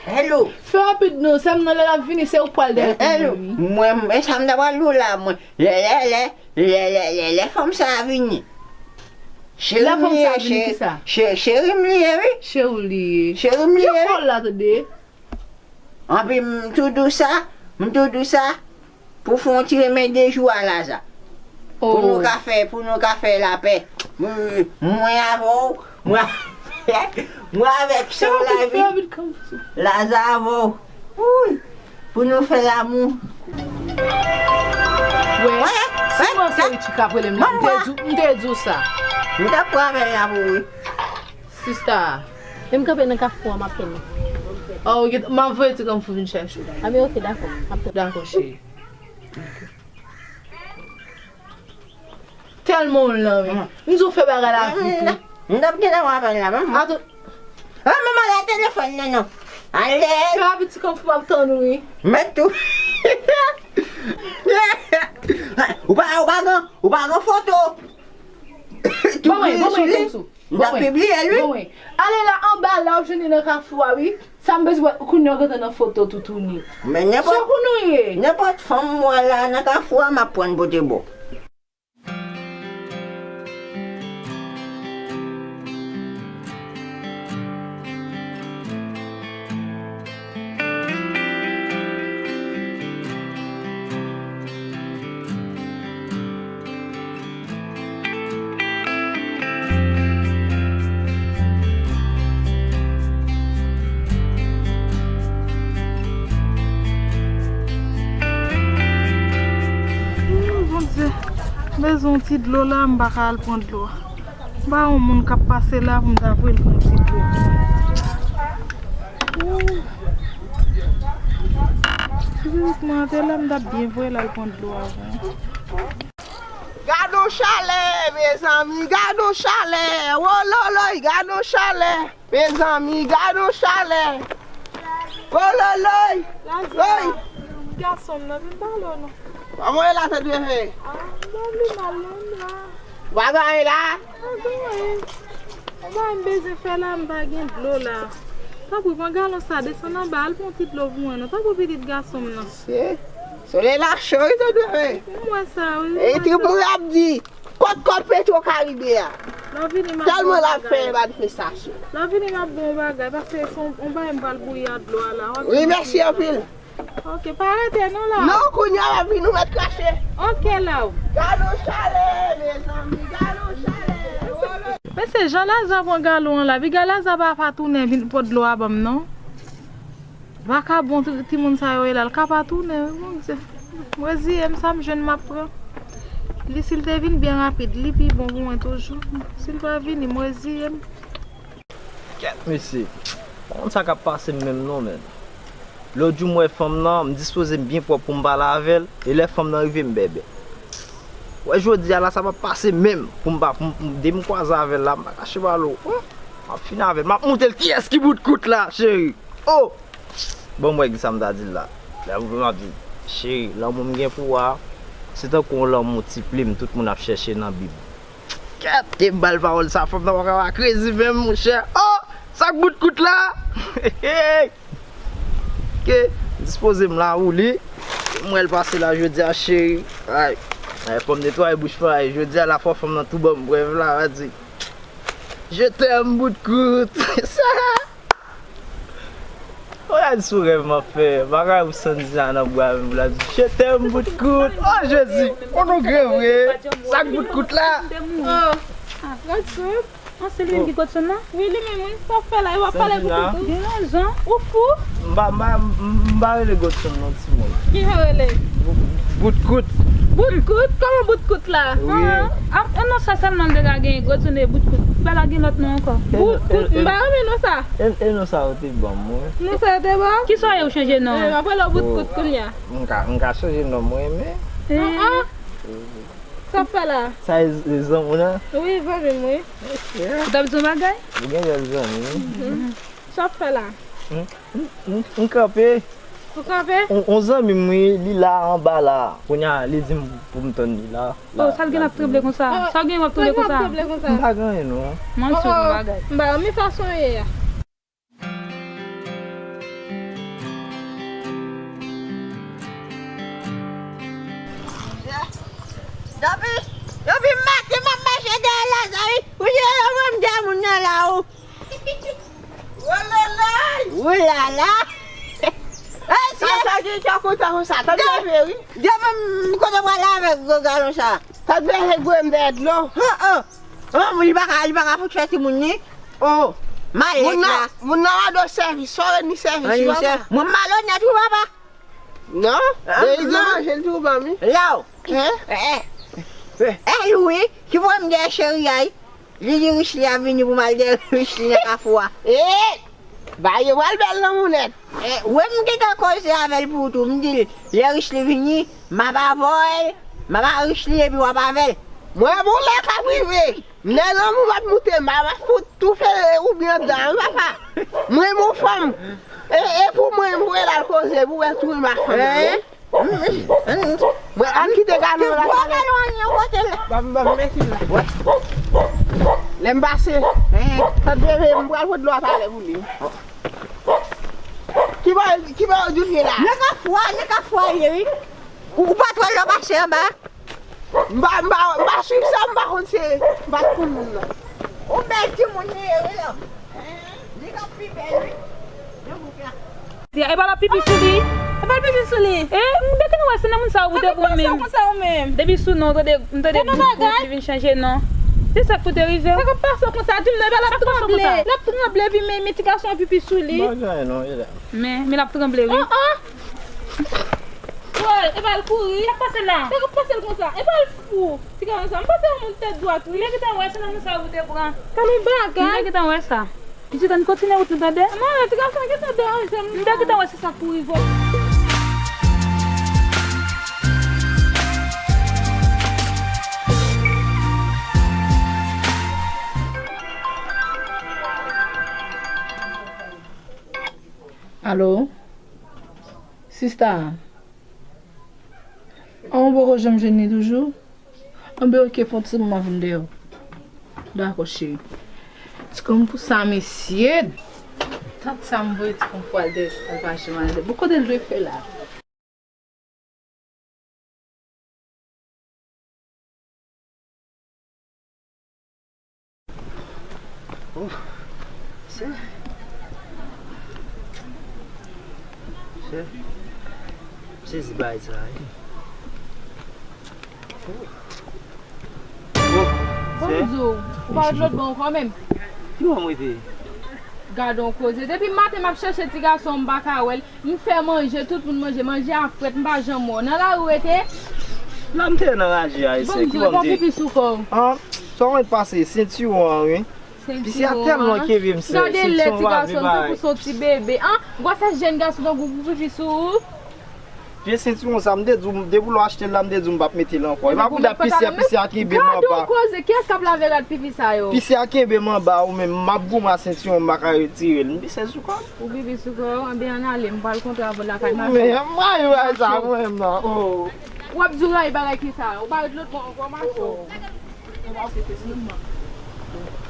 Hello. Fè rapid non, sè m nan lè l ap vini, se ou k pral dèyè l. Hello. Mwen, e sa m ta pral di w la, mwen. Lè, lè, lè, lè, lè, lè, lè fanm sa a vini. Lè fanm sa a vini, kisa? Cheri m li ye, wi. Cheri w li ye. Cheri m li ye, wi. Ki kòl la, tande? Anpi m tou di w sa, m tou di w sa. Pou fè yon ti renmen de jou a Laza. Pou nou ka fè, pou nou ka fè lapè. Mwen, mwen avè w, mwen avèk, mwen avèk sè w Lavi. Laza avè w. Wouy. Pou nou fè lamou. Wè, si mwen se Richie k ap rele m la, m te di w, m te di w sa. M t ap pran avè l la pou ou. Sista. Men m kanpe nan kafou an, m ap tann ou. Oh, m ap voye ti granmoun vin chèche w. A men, ok, dakò. M ap tann. Dakò, cheri. Tèlman w lan, wi. M di w fè bagay la vit, wi. M t ap gentan pran apèl la, ban m. Atann. Ah, manman, la telefòn nan, non. Ale. Fè rapid ti kanpe, m ap tann ou, wi. Mèt tou. Ou pa, ou pa gen, ou pa gen foto. Tou pibliye sou li. M t ap pibliye l, wi. Ale la anba la, w ap jwenn li nan kafou a, wi. Sa m bezwen wè, kounye a w gentan nan foto toutouni. Men nenpòt, nenpòt fanm m wè la nan kafou a, m ap pran pote ba w. Ooh, Bondye, m bezwen yon ti dlo la, m pa ka al pran dlo a. M pa yon moun k ap pase la pou m ta voye l pran ti dlo. Ooh. Si pitit mwen te la, m t ap byen voye l al pran dlo avan. Gad on chalè, mezanmi, gad on chalè. Wololoy, gad on chalè. Mezanmi, gad on chalè. Wololoy. Woy. Gason m nan vin pale w non. Kòman w ye la, tèt byen fè? Ah, m pa vle mal non la. Bagay la. Bagay. Bagay m bezwen fè la, m pa gen dlo la. Tanpri, pran galon sa, desann anba, al pran yon ti dlo pou mwen non. Tanpri, pitit gason m nan. Se, solèy la cho wi, tande wi. M wè sa wi. E trip mwen ap di, kot kòb Petro Karibe a? Lè w vini, m ap ba w bagay. Tèlman l ap fè manifestasyon. Lè w vini, m ap ba w bagay, paske se yon, yon bagay m pral bouyi ak dlo a la. Wi, mèsi anpil. Ok, pa rete non la. Non, kounye a w ap vin, ou mèt krache. Ok, la. Gad on chalè, mezanmi, gad on chalè. Men se jan Laza pran galon an la. Piga Laza pa, pa tounen vin pot dlo a ban m, non. Vakabon ti, timoun sa yo ye la, l ka pa tounen, wi, Bondye. M reziye m, sa m jwenn m ap pran. Li, si l te vin byen rapid, li pi bon pou mwen toujou. Si l pa vini, m reziye m. Kèt, mesye. Pa konn sa k ap pase m menm non, menm. Lòt jou m wè fanm nan, m dispoze m byen pwòp pou m pale avè l, e lè fanm nan rive m bèbè. Wè jodi a la, sa p ap pase menm pou m pa, pou m, pou m, depi m kwaze avè l la, m pa kache pale w. Oh, m ap fin avè l, m ap montre l kiyès ki bout kout la, cheri. Oh! Bon, m wè ki sa m ta di l la. Lè m, m ap di, cheri, lanmou m gen pou ou a, se tankou yon lanmou ti plim tout moun ap chèche nan Bib. Kèt, te m ba l pawòl sa, fanm nan pa ka pa krezi menm, monchè. Oh! Sa k bout kout la? Ke dispoze m la ou li. M wè l pase la jodi a, cheri. Ay, ay, fò m netwaye bouch mwen, ay, jodi a la fò fanm nan tou ban m prèv la, va di. Je t'aime, bout kout. Sa. Ou la di sou rèv m ap fè. Bagay ou santi sa nan bra m, ou la di, je t'aime, bout kout. Oh, Jezi. Ou nou gre vre. Sa k bout kout la? Oh. Ah, Godson. Ah, se li menm ki Godson nan? Wi, li menm, wi. Sa w fè la? Yo ap pale pou tout, wi. Gen rezon. Ou fou? M pa, m pa, m pa rele Godson non, timoun. Ki jan w rele? Bout kout. Bout kout? Kòman bout kout la? Wi. Ah, ah, non, sa sèlman l te ka genyen, Godson e bout kout. Li pa ta gen lòt non ankò. Bout kout, m pa renmen non sa. E, e non sa yo te ban m, wi. Non sa yo te ban w? Kisa w ye ou chanje non? Eh, m ap rele w bout kout kounye a. M ka, m ka chanje non mwen, men. Ah, ah. Sa w ap fè la? Sa e, e zanmi w nan? Wi, zanmi m, wi. Ou t ap di yon bagay? Ou gen lè zanmi, wi. Mhm. Sa w ap fè la? M, m, m, m kanpe. Ou kanpe? On, on zanmi m, wi, li la anba la. Kounye a, li di m pou m tann li la. Oh, sa l gen l ap tranble konsa? Sa l gen w ap tranble konsa? M pa gen anyen, non. Manti w yon bagay. M pa renmen fason w ye a. Depi, depi maten m ap mache dèyè Laza wi. Ou di yo mwen m dèyè moun nan la o. Wololoy! Oulala! Sa, sa gen kè kontan konsa, tande vre wi. Depi m kote pral avèk gwo galon sa. Tande vre gwo m dèyè dlo. Han, han. An, li pa ka, li pa ka fout fè timoun li. Oh, malèt la. Moun nan mande w sèvis, sa w ni sèvis li papa. Mwen malonèt wi papa. Non, men li gen manje l tou ban m wi. Law. Hein? Eh, eh. Eh, Louis, ki pwoblèm gen cheri a wi? Li di Richly ap vini pou m al dèyè Richly nan kafou a. Eh! Bagay yo pral bèl nan mounèt. Eh, wè m gentan koze avè l pou ou tou. M di l, lè Richly vini, m ap avè l, m ap avè Richly epi w ap avè l. Mwen bon lè k ap rive. Lè lanmou m ap moute, m ap fout toufe oubyen anndan wi papa. Mwen bon fanm. E, e pou mwen, m voye l al koze pou wè tou ma fanm nan, hein? Mwen, an kite galon la. Pran galon an, yon kote la. Ban m, ban m mete la. Lè m pase, tante bebe, m pral pot dlo a talè pou li. Ki bò, ki bò yo di w ye la? Nan kafou a, nan kafou a ye, wi. Ou, ou pa t wè lè w mache anba? M pa, m pa, m pa swiv sa, m pa konn se, m pa t konn moun nan. Ou bèl timoun li ye, wi, la. Li k ap pi bèl, wi. Nan bouk la. E pa l ap pipi sou li. E pa l pipi sou li. E, m te konn wè se nan moun sa yo pou te pran menm. Sa k ap pase w konsa ou menm? Depi sou non, m tande, m tande bout bout, li vin chanje non. Se sa k pou te rive. Sa k ap pase w konsa? Di m non, e pa l ap tranble. L ap tranble, epi men, men ti gason an pipi sou li. M pa gen anyen non, e la. Men, men l ap tranble, wi. Oh, oh! Woy, e pa l kouri. Sa k ap pase la? Sa k ap pase l konsa? E pa l fou. Ti gason sa, m panse yon moun tèt dwat, wi. M te gentan wè se nan moun sa yo pou te pran. Tande yon bagay. M te gentan wè sa. Pitit, ann kontinye wout nou, tande? Non, ti gason gentan deranje m. M te gentan wè se sa k pou rive w. Alo? Sista? An, ou poko janm jwenn li toujou? Anben, oke, fè yon ti moman vin dèyè w. Dakò, cheri. Ti kòm pou sa, mesye. Tant sa m voye ti kòm pou al dèyè, al pa janm al dèyè. Bon, kote l dwe fè la? Oh, se, se, sezi bagay sa, wi. Oh. Oh, bon, se, m di w, ou pa ret lòt bò ankò menm. Ki bò m rete? Gad on koze. Depi maten m ap chèche ti gason, m pa ka wè l. M fè manje, tout moun manje, manje a frèt, m pa janm wè w. Nan lari w rete? La m te nan raje a, e se ki bò m te. Bon, m di w, pipi sou kò w. An, sa w mèt pase, sentiwon an, wi. Pisi a tèlman kenbe m sè, sentiwon pa vle bay. Gade yon ti gason tankou w, tankou w se yon ti bebe, an? Gwosès jèn gason tankou w pou pipi sou ou? Vye sentiwon sa, m te di w, depi lè w achte l la, m te di w m p ap mete l ankò. E pa pou dat pisi a, pisi a kenbe m anba. Gade yon koze, kiyès k ap lave rad pipi sa yo? Pisi a kenbe m anba, ou menm, m ap goumen a sentiwon, m pa ka retire l. M pise sou kò m. Ou pipi sou kò w, anben ann ale, m pral kontre avè w lakay m. Men, m pa yon bagay sa, mwen menm, non. Oh. W ap di w rayi bagay ki sa, ou pa ret lòt bò ankò, mache w.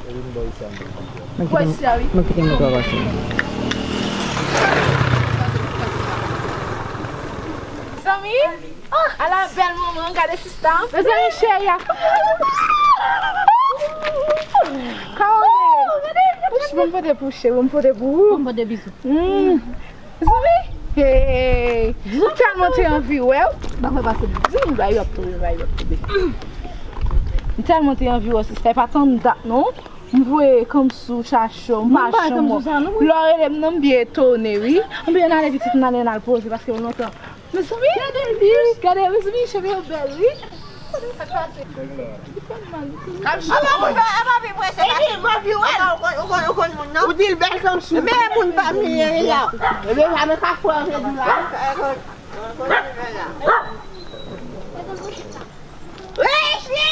Mwen kite, mwen kite moto a pase. Zanmi, ala bèl manman, gade sista. Mezanmi, cheri a. Kòman w ye? Bon, m pote pou cheri, bon, m pote pou ou. Bon, m pote bizou. Mezanmi, hey, m tèlman te anvi wè w. Ba mwen pase. Di m ba yo ap tonbe, ba yo ap tonbe. M tèlman te anvi wè w, sista, e pa tann dat non. M voye kanm sou chache w, m pa janm wè w. Lè w rele m nan, m byen etone, wi. Anben ann ale pitit, ann ale, ann al poze, paske m lontan. Mezanmi, gade, mezanmi, cheve yo bèl, wi. Sa k pase? Li fè m mal, li fè m mal. Apa moun pa, apa pi prese, pa pi. Epi, m anvi wè l. Ou konn, ou konn, ou konn moun nan? Ou di l bèl kòm sou. Men moun pa m li ye la. Ebyen, sa nan kafou an vle di la. Richi!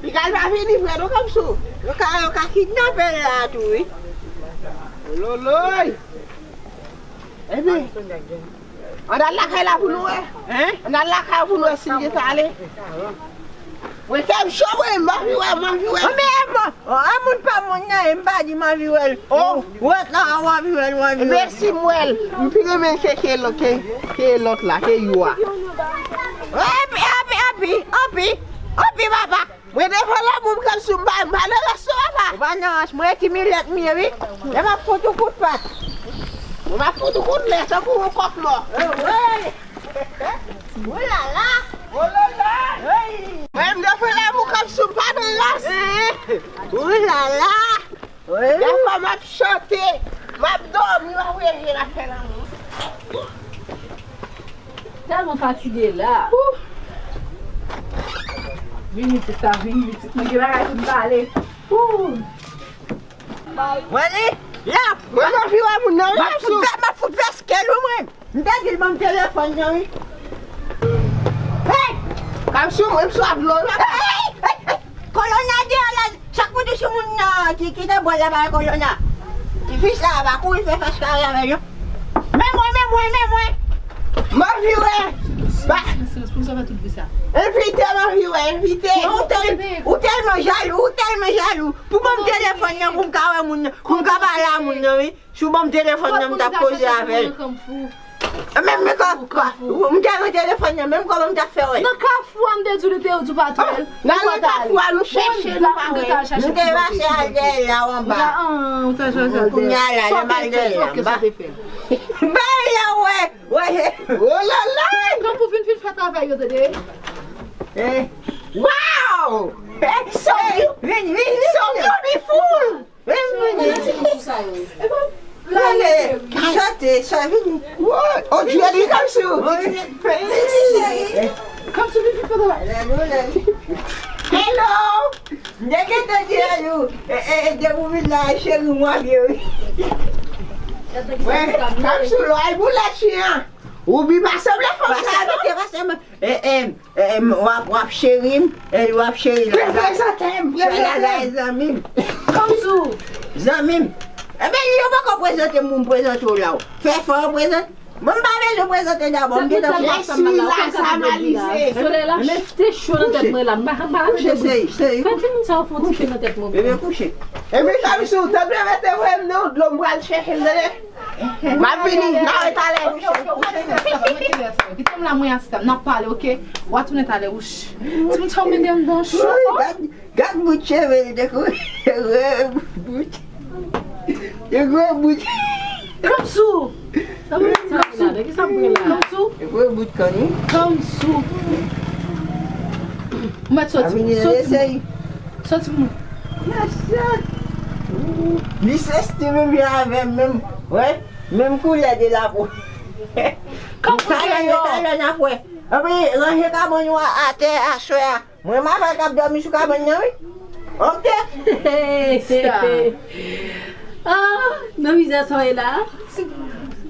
Piga l pa vini vre non, kòm sou. Yo ka, yo ka kidnape l la tou, wi. Loloy! Epi, ann al lakay la pou nou wè. Hein? Ann al lakay pou nou wè si l gentan ale. Mwen fè m cho, mwen, m anvi wè, m anvi wè. Anben, anben, an moun pa moun nan, m pa di m anvi wè l. Oh. Wè, nan, w anvi wè l, w anvi wè l. Ebyen, si m wè l, m pi renmen l ke, ke lòt, ke, ke lòt la, ke yo a. Anpi, anpi, anpi, anpi, anpi, papa. Mwen devan lanmou m kanpe sou m pa, m pa nan rès non, papa. Ou pa nan rès, mwen ti milèt m ye, wi. Lè m ap fout ou kout pat. Mwen m ap fout ou kout lè, tankou yon kòk mò. Hey! Oulala! Oulala! Hey! Mwen m devan lanmou kanpe sou m pa nan rès. Oulala! Dèfwa m ap chante, m ap dòmi, m ap reve, m ap fè lanmou. Tèlman fatige la. Vini, sista, vini, pitit mwen, gen bagay pou n pale. Mwen li, la. Mwen, m anvi wè moun nan, m ap fout pè-, m ap fout pèske l, wi, mwen. M te di l ban m telefòn nan, wi. Hey! Kòmsi mwen m swa dlo la. Hey! Hey! Hey! Kolona deyò la, sa k pou di sou moun nan ki, ki te bwè la bay kolona. Ti fi sa a pa kouri fè fas kare avè l non. Men mwen, men mwen, men mwen. M anvi wè. Ba. Silans, poukisa w fè tout bri sa? Envite, m anvi wè, envite. Ou tèl-, ou tèlman jalou, ou tèlman jalou. Pou ban m telefòn nan, pou m ka wè moun nan, pou m ka pale a moun nan, wi. Si w ban m telefòn nan, m t ap koze avè l. Men, men, kò, kò, m te gen telefòn nan, menm kòman m t ap fè wè? Nan kafou a, m te di w, li te di w pa twèl. Nan, nan kafou a, nou chèche, nou pa wè. Nou te pase al dèyè la, anba. Kounye a la, lè m al dèyè la, anba. Bay la, wè, wè. Oh la la! Kanpou, vin, vin fè travay yo, tande. Eh. Wow! So, vin, vin, vin, so beautiful! Vin, vin, vin. Chante, chante, vin. What? Oh, Julie, come through. Come through, vin, vin fè travay. Hello! M te gentan di Lalou, e, e, e, depi w vin la, cheri, mwen byen, wi. Wè, kap sou lòy pou lè chyen an. Ou bi pa sanble fanm sa, non? Pase, pase, e, e, e, w ap, w ap cheri m, e, w ap cheri la. Prezante m, prezante m. Sa la, la, zanmi m. Kòmsi w. Zanmi m. Ebyen, yo poko prezante m pou m prezante w la, w. Fè fò w prezante. Bon, m pa bezwen prezante dabò, m gentan pran. Jesila, sa malize. Solèy la mete cho nan tèt mwen la. M pa, m pa mete bri. Fè timoun sa yo fè yon ti cho nan tèt mwen. Bebe, kouche. Epi, Kamisou, tanpri, mete vre m nan dlo, m pral chèche l, tande. M ap vini, n a wè talè. Kite m la, mwen asistan, n ap pale, oke? W a tounen talè, wouch. Timoun sa yo mete m nan cho. Gad bout cheve li te kouri. Gwo bout. Li gwo bout. Kòmsi w. Sa mwen di la, de ki sa mwen la? Kòmsi w. Li gwo bout kòn wi. Kòmsi w. Ou mèt soti. Soti. Soti pou mwen. Li sesti menm jan avè m menm. Wè. Menm koulè de lapo. Kòmsi w. Talè, talè n ap wè. Epi ranje kabann ou a atè aswè a. Mwen m avè l k ap dòmi sou kabann nan, wi. Ok. Hey, hey, hey. Ah, nan mizè sa w ye la.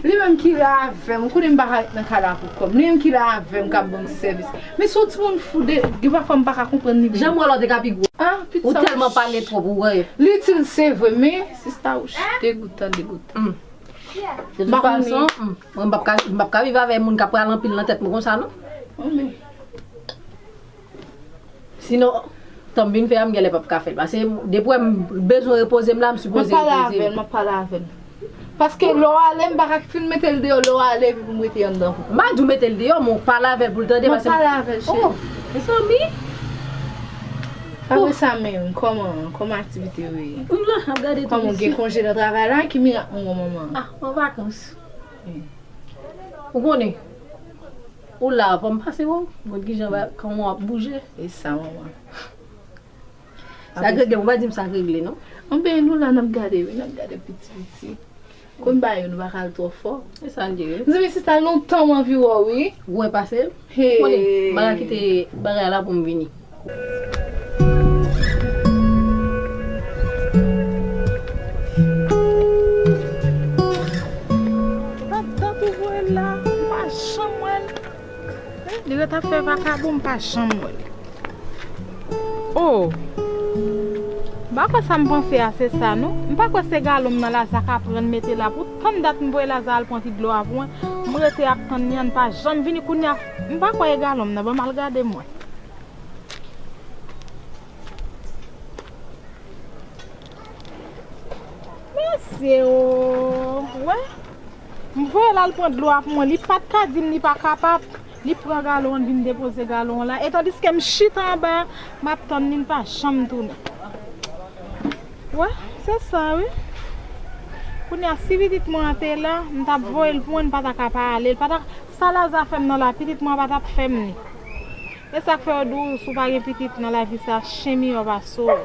Li menm ki la avè m, ou konnen m pa ka ret nan kay la pou kò m. Li menm ki la avè m k ap ban m ti sèvis. Men se yon timoun fou de, gen pafwa m pa ka konprann li menm. Jan m wè l, ou te ka pi gwo. Ah, pitit sa. Ou tèlman pale twòp, ou wè. Li itil se vre, men sista, wouch, degoutan, degoutan. De tout fason, m, mwen m p ap ka, m p ap ka viv avè moun k ap pral anpil nan tèt mwen konsa, non. Sinon, tan m vin fè a, m genlè p ap ka fè l. Paske depi m bezwen repoze m la, m sipoze repoze m. M ap pale avè l, m ap pale avè l. Paske lè w ale, m pa ka fin mete l deyò, lè w ale, epi pou m rete anndan pou kò m. M pa di w mete l deyò, men w pale avè l pou l tande, paske m ap pale avè l, cheri. Oh, mezanmi. Apre sa menm, kòman, kòman aktivite yo ye? M la, ap gade tou. Kòman, w gen konje nan travay la? Ki mirak mwen wè manman an? Ah, an vakans. Ou konnen, ou la, fò m pase wè w, mwen kijan va, kòman w ap bouje. E sa, manman. Sa k regle, ou pa di m sa k regle, non? Anben, nou la, n ap gade, wi, n ap gade piti piti. Konn bagay yo, nou pa ka al twò fò. E sa l ye, wi. Mezanmi, sista, lontan m anvi wè w, wi. Ou wè pase l? Hey. Konnen, m pa ka kite bagay la pou m vini. Ladan tou voye l la, m pa janm wè l. Eh, li ret ap fè vakabon, m pa janm wè l. Oh! M pa kwè sa m panse a se sa, non. M pa kwè se galon m nan Laza ka pran mete la. Pou tann dat m voye Laza al pran ti dlo a pou mwen. M rete ap tann li an, li pa janm vini kounye a. M pa kwè e galon m nan. Ban m al gade m wè. Mesye o, wè. M voye l al pran dlo a pou mwen. Li pa t ka di m li pa kapab. Li pran galon an, vin depoze galon an la. E tandiske m chita anba, m ap tann li, li pa janm tounen. Wè, se sa, wi. Kounye a, si pitit mwen an te la, m t ap voye l pou mwen, li pa ta ka pa ale. Li pa ta, sa Laza fè m nan la, pitit mwen an pa t ap fè m li. E sa k fè yo di w, si w pa gen pitit nan lavi sa, chen miyò pase w.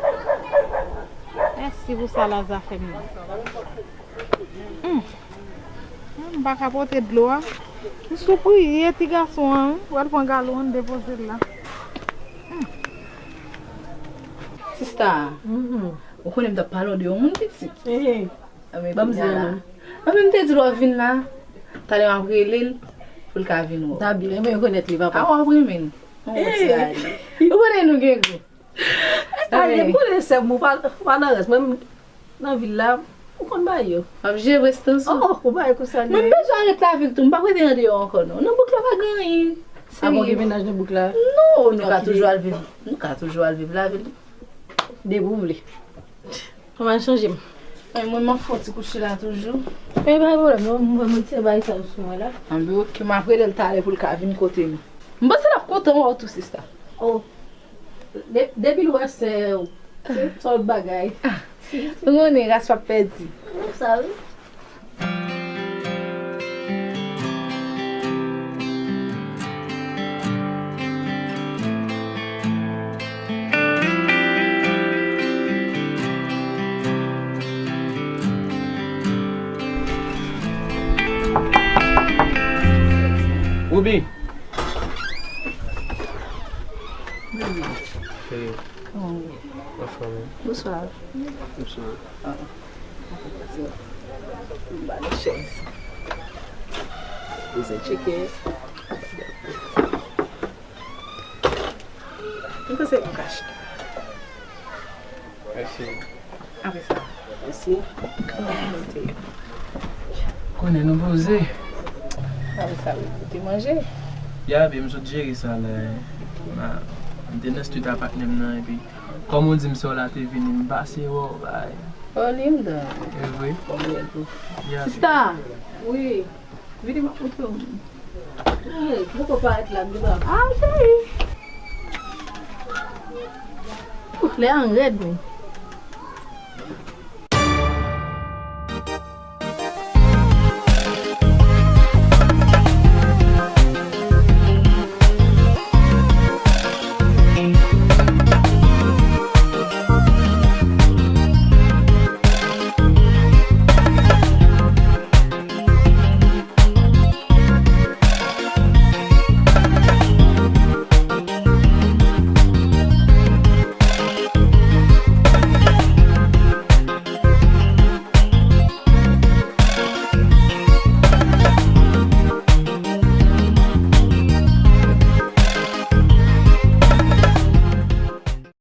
Mèsi pou sa Laza fè m nan. Hmm. M pa ka pote dlo a. M sou priye ti gason an, wi. W al pran galon an, depoze l la. Hmm. Sista, ou konnen m t ap pale w de yon moun pitit. Ban m di yon non. Anben, m te di l w ap vin la. Talè m ap rele l pou l ka vin wè w. Dabi, renmen rekonèt li, papa. A, w ap renmen l. Yon ti gade. Ou konnen nou gen gou. Talè, m konnen sè m, ou pa, ou pa nan rès. Mwen, m nan vil la, Ou konn bay yo? M ap jere prestans ou. Oh, ou bay konsa li. Mwen bezwen ret lavil tou, m p ap rete andeyò ankò non. Nan bouk la pa gen anyen. Serye. Ap gen mennaj nan bouk la? Non, nou ka toujou al viv. Nou ka toujou al viv lavil. Depi w vle. Kòman l chanje m? Ay, mwen, m ap fè yon ti kouche la toujou. E pa gen pwoblèm, non, mwen, mwen tire bagay sa yo sou mwen la. Anben, oke, m ap rele l talè pou l ka vin kote nou. M panse l ap kontan wè w tou, sista. Oh. De-, depi l wè sè w, se yon sòl bagay. Ou konnen, ras p ap pèdi. Sa wi. Ruby. Hey. Anfòm wi. Bonswa. Bonswa. Ah. Ba nou chèz. Bezwen tcheke. Mwen panse nou ka chita. Mèsi. Apre sa, mèsi. Konnen nou poze. Apre sa, wi, pou te manje. Ya, bi, m sot jere sa la. M te nan street a patnè m nan, epi kòm ou di m sè w la te vini, m pase wè w, bay. Oh, Linda. E vre? Bon, bèl tou. Ya, bi. Sista! Wi. Vini, m ap montre w. Hey, poko parèt la, m gentan. Ah, cheri. Lè an rèd, wi.